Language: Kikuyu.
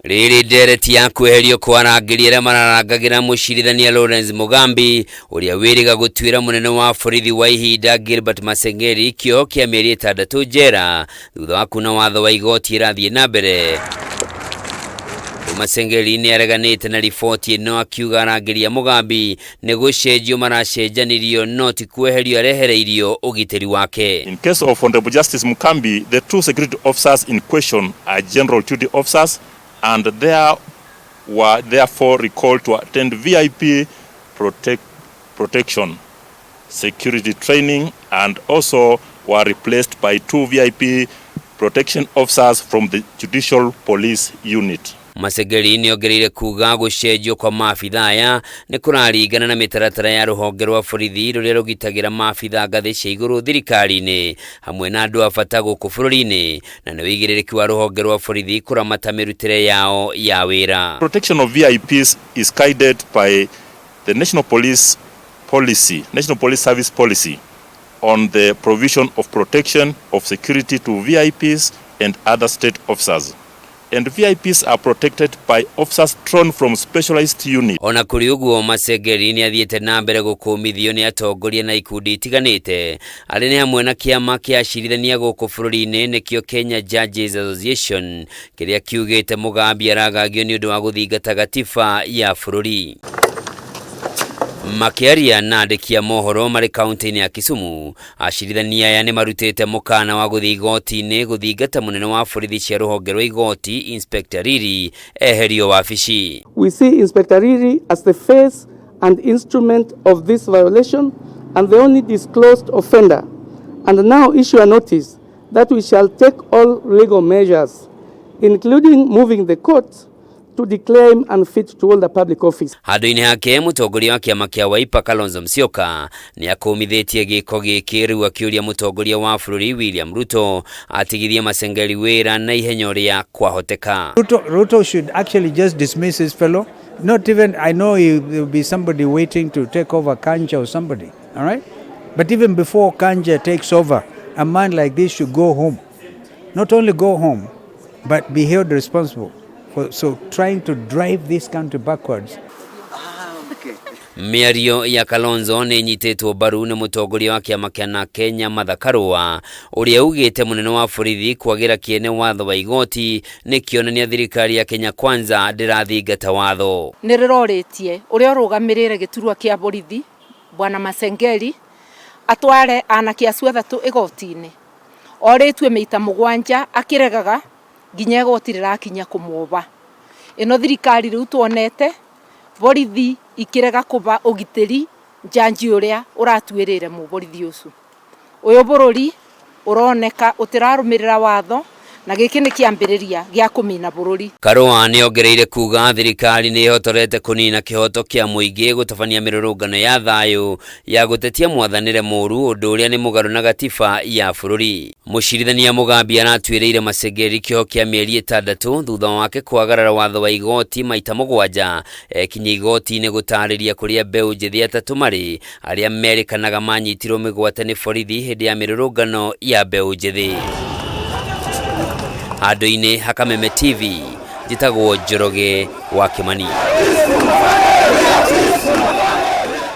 Rĩrĩ ndereti ya kweherio kwa arangĩri arĩa mararangagĩra mũcirithania Lawrence Mugambi ũrĩa wĩrĩga gũtuĩra mũnene wa borithi wa ihinda Gilbert Masengeli kĩoho kĩa mĩeri 6 njera thutha wa kuna watho wa igoti ĩrathiĩ na mbere. Masengeli nĩ areganĩte na riboti ĩno akiuga arangĩri a Mugambi nĩ gũcenjio maracenjanirio no ti kweherio arehereirio ũgitĩri wake. In case of Honorable Justice Mukambi, the two security officers in question are general duty officers and there were therefore recalled to attend VIP protection, security training, and also were replaced by two VIP protection officers from the Judicial Police Unit. Masengeli nĩ ongereire kuga gũcenjio kwa maabitha aya nĩ kũraringana na mĩtaratara ya rũhonge rwa borithi rũrĩa rũgitagĩra maabitha ngathĩ cia igũrũ thirikari-inĩ hamwe na andũ a bata gũkũ bũrũri-inĩ, na nĩ ũigĩrĩrĩki wa rũhonge rwa borithi kũramata mĩrutĩre yao ya wĩra. Protection of VIPs is guided by the National Police Policy, National Police Service Policy on the provision of protection of security to VIPs and other state officers. And VIPs are protected by officers drawn from specialized units. Ona kũrĩ ũguo, Masengeli nĩ athiĩte na mbere gũkũmithio nĩ atongoria na ikundi itiganĩte arĩa nĩ hamwe na kĩama kĩa acirithania gũkũ bũrũri-inĩ, nĩkĩo Kenya Judges Association, kĩrĩa kiugĩte Mugambi aragagio nĩ ũndũ wa gũthingata gatiba ya bũrũri. Makĩaria na andĩki a mohoro marĩ kaunti-inĩ ya Kisumu, acirithania aya nĩ marutĩte mũkana wa gũthiĩ igoti-inĩ gũthingata mũnene wa borithi cia rũhonge rwa igoti Inspector Riri eherio wabici. We see Inspector Riri as the face and instrument of this violation and the only disclosed offender, and now issue a notice that we shall take all legal measures, including moving the court to declare him unfit to hold a public office. Handũ-inĩ hake, mũtongoria wa kĩama kĩa Wiper Kalonzo Musyoka nĩ akũmithĩtie gĩko gĩkĩ, rĩu akĩũria mũtongoria wa bũrũri William Ruto atigithie Masengeli wĩra na ihenya ũrĩa kwahoteka. Ruto should actually just dismiss his fellow. Not even, I know there will be somebody waiting to take over, Kanja or somebody, all right? But even before Kanja takes over, a man like this should go home. Not only go home, but be held responsible for so trying to drive this country backwards. Mĩario ya Kalonzo nĩ ĩnyitĩtwo mbaru nĩ mũtongoria wa kĩama kĩa na Kenya Martha Karua, ũrĩa ugĩte mũnene wa borithi kwagĩra kĩene watho wa igoti nĩ kĩonania thirikari ya Kenya Kwanza ndĩrathingata watho. Nĩ rĩrorĩtie ũrĩa ũrũgamĩrĩire gĩturwa kĩa borithi Bwana Masengeli atware anake acio 3 igoti-inĩ, orĩtue mĩita 7 akĩregaga nginya igoti rĩrakinya kũmwoba. Ĩno thirikari rĩu tuonete borithi ikĩrega kũba ũgitĩri njanji ũrĩa ũratuĩrĩre mũborithi ũcio. Ũyũ bũrũri ũroneka ũtĩrarũmĩrĩra watho, na gĩkĩ nĩ kĩambĩrĩria gĩa kũmina bũrũri. Karua nĩ ongereire kuga thirikari nĩ ĩhotorete kũnina kĩhoto kĩa mũingĩ gũtabania mĩrũrũngano ya thayũ ya gũtetia mwathanĩre mũru, ũndũ ũrĩa nĩ mũgarũ na gatiba ya bũrũri. Mũcirithania Mugambi aratuĩrĩire Masengeli kĩoho kĩa mĩeri 6 thutha wake kwagarara watho wa igoti maita 7 ekinya igoti-inĩ gũtarĩria kũrĩa mbeũ njĩthĩ 3 marĩ arĩa merĩkanaga manyitirwo mĩgwate nĩ borithi hĩndĩ ya mĩrũrũngano ya mbeũ njĩthĩ. Handũ-inĩ ha Kameme TV, njĩtagwo Njoroge wa Kimani.